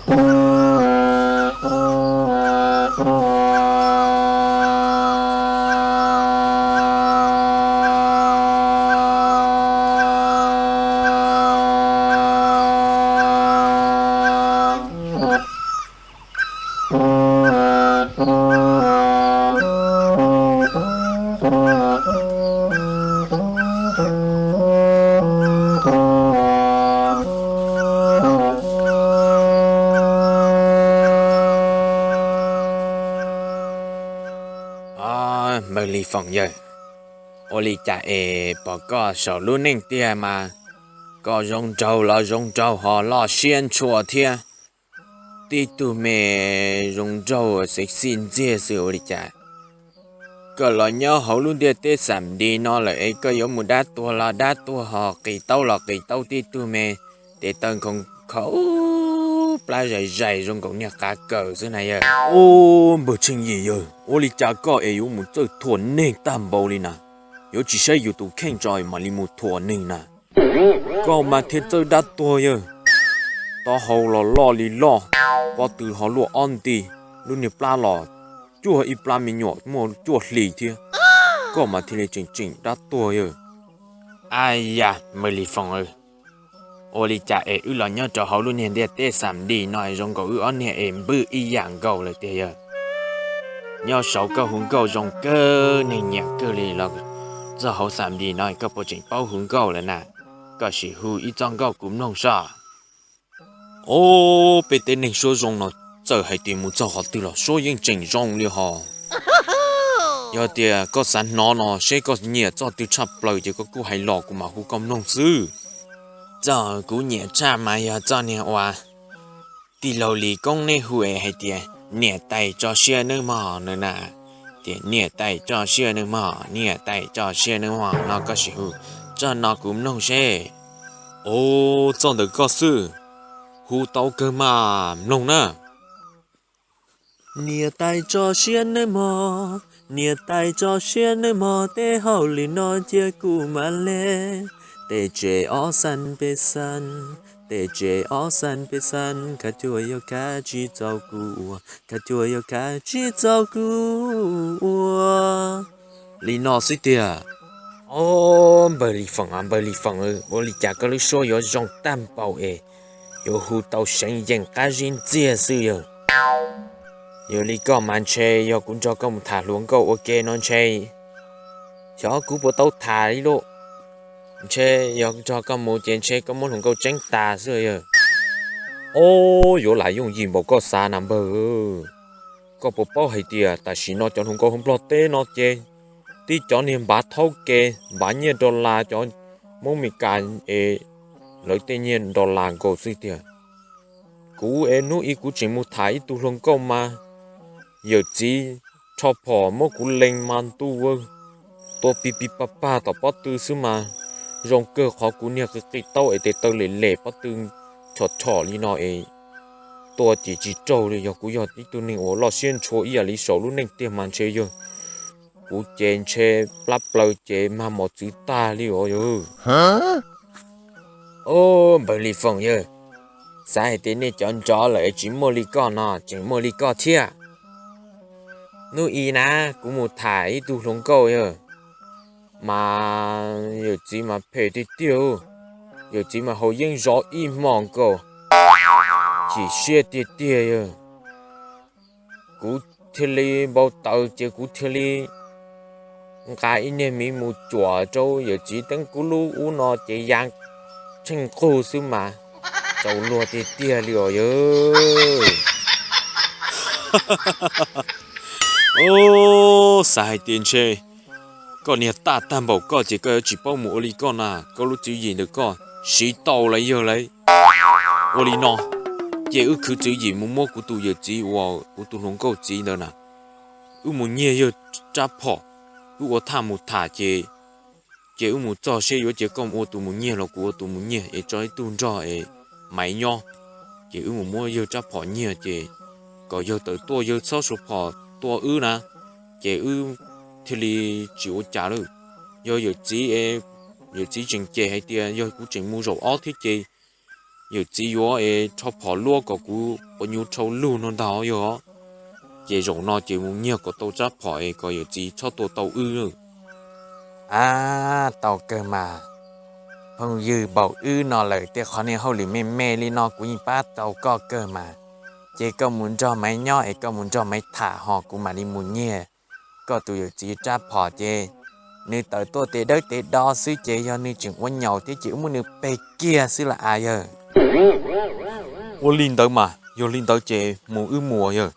Npawg Lis Foom yawg, ua li cas es pom koj saum lub neej tiag mas koj zoo nraug los zoo nraug ho loj siab ntshua thiab, tib tug me zoo nraug xev xij ntxiag xwb ua li cas? Koj los nyob hauv lub ntiaj teb xam nti no lawm es koj yuav mus dab tuag los dab tuag ho qis taub los qis taub, tib tug me tes taw nkhaus nkhaus plab zais zais zoo nkaus niag qav kaws xwb na yawg. Ub, npawg Tsheej Yim yawg, ua li cas koj es yuav mus txawj thuam neeg tag npaum li na? Yuav tsis saib yus tus kheej tso mam li mus thuam neeg na. Koj mas thiaj txawj dab tuag yawg. Taub hau los loj li loj, pob tw ho luaj ob nti, lub niag plab los cuag ib plab me nyuam muaj cuaj hlis thiab. Koj mas thiaj li tseem tseem dab tuag yawg. Aj yam, npawg Lis Foom, ua li cas es wb los nyob rau hauv lub niag ntiaj teb xam nti no zoo nkaus wb ob niag es npwj ib yam nkaus lawm tiag yawg. Nyob saud koj hu nkauj zoo kawg, neeg nyiam kawg li los txog hauv xam nti no koj puas tseem paub hu nkauj lawm na? Koj sim hu ib txoj nkauj kuv mloog saib. Ob, peb tej neeg suab zoo no txawm hais tias mus txog qhov twg los suab yeej tseem zoo li hos. Yog tias koj xav hnov no seb koj nyiam txoj twg tshaj plaws ces koj kuj hais los kuv mam hu koj mloog xwb. Txoj kuv nyiam tshaj mas yog txoj niag uas tij laug Lis Koob neb hu es hais tias niam tais tso siab nawb mog no na. Tias niam tais tso siab nawb mog, niam tais tso siab nawb mog no koj sim hu txoj no kuv mloog seb. Ob, txoj ntawm koj xwb, hu tau kawg mas mloog na. Niam tais tso siab nawb mog, niam tais tso siab nawb mog, tej hauj lwm no cia kuv mam le. Tej tsev ob xan peb xan, tej tsev ob xan peb xan, khav cuam yuav khav tsis txaus kuv ua, khav cuam yuav khav tsis txaus kuv ua. Li no xwb tiag. Ob, npawg Lis Foom, npawg Lis Foom, ua li cas koj lub suab yuav zoo tag npaum es yuav hu tau seev yees qab zib ntxiag xwb yawg. Yog li koj mas ntshe yog kuv nrog koj mus tham hluas nkauj ua ke no ntshe xyov kuv puas tau tham li lauj. Ntshe yog nrog koj mus ces ntshe koj muab hluas nkauj tseeb tas xwb yawg. Ob, yuav lam yooj yim npaum koj xav na npawg. Koj puas paub hais tias tam sim no cov hluas nkauj hauv Nplog teb no ces tib cov niag npav thaub ke, npav nyiaj dollar, cov Hmoob Mes Kas es lawv tej nyiaj dollar nkaus xwb tiag. Kuv es hnub ib kuv tseem mus tham ib tug hluas nkauj mas yawm txiv rho phom muab kuv lees mas ntuj, tua pig pig pag pag tom pob tw xwb mas zoo kawg, qhov kuv niag qi qi taub es tes taw lem lem pob tw rhom rhom li no es tua ces tsis raug li. Yog kuv yog ib tug neeg uas loj siab ntshua ib yam li saum lub neej tiag mas ntshe yog kuv ces ntshe plab plaws ces mag mos txwv tag li os yawg. Ob, npawg Lis Foom yawg, xav hais tias nej cov nrov lawm es tsis muaj li koj no tseem muaj li koj thiab. Hnub ib na, kuv mus tham ib tug hluas nkauj yawg, mas yawm txiv mas phem tiag tiag, yawm txiv mas haus yeeb zov ib hmos nkaus, chim siab tiag tiag yawg. Kuv thiaj li npau taws ces kuv thiaj li nqa ib niag miv mus cuam rau yawm txiv teeb kub lub ub no ces ya tsheej qug xwb mas tsaus luag tiag tiag li os yawg. Ob, xav hais tias ntshe koj niag taj tag npaum koj ces koj yuav tsis paub mus ua li koj na, koj lub tswv yim ntawm koj siv tau lawm yawg lauj. Ua li no, ces wb khwv tswv yim mus muab kuv tus yawm txiv uas kuv tus hluas nkauj txiv ntawd na, wb mus nyiag yawg rab phom, wb ua thaj mus tham ces, ces wb mus txog seb yuav cia koj ua tus mus nyiag los kuv ua tus mus nyiag es tso ib tug nrog es maiv nyob. Ces wb mus muab yawg rab phom nyiag ces kom yawg tawm tuaj, yawg txhob suav phom tua wb na, ces wb thiaj li tsis ua cas lawm. Yog yawm txiv, yawm txiv tseem cem hais tias yog kuv tseem mus zaum ob thiab ces yawm txiv yuav es rho phom luab kom kuv quav nyuv rhau lug no ntag yog. Ces zaum no ces mus nyiag kom tau rab phom es kom yawm txiv txhob tua tau wb. Ab, tau kawg mas, phooj ywg, npaum wb no lawm tej qhov niag hauj lwm me me li no kuv yeej pab tau koj kawg mas. Ces koj mus nrog Maiv nyob es koj mus nrog Maiv tham ho kuv mam li mus nyiag koj tus yawm txiv rab phom ces nws tawm tuaj tes dawb tes do xwb ces yog nws tseem ua nyaum thiab ces wb muab nws peg kiag xwb las as yawg. Ua li ntawd mas, yog li ntawd ces mus wb mus yawg.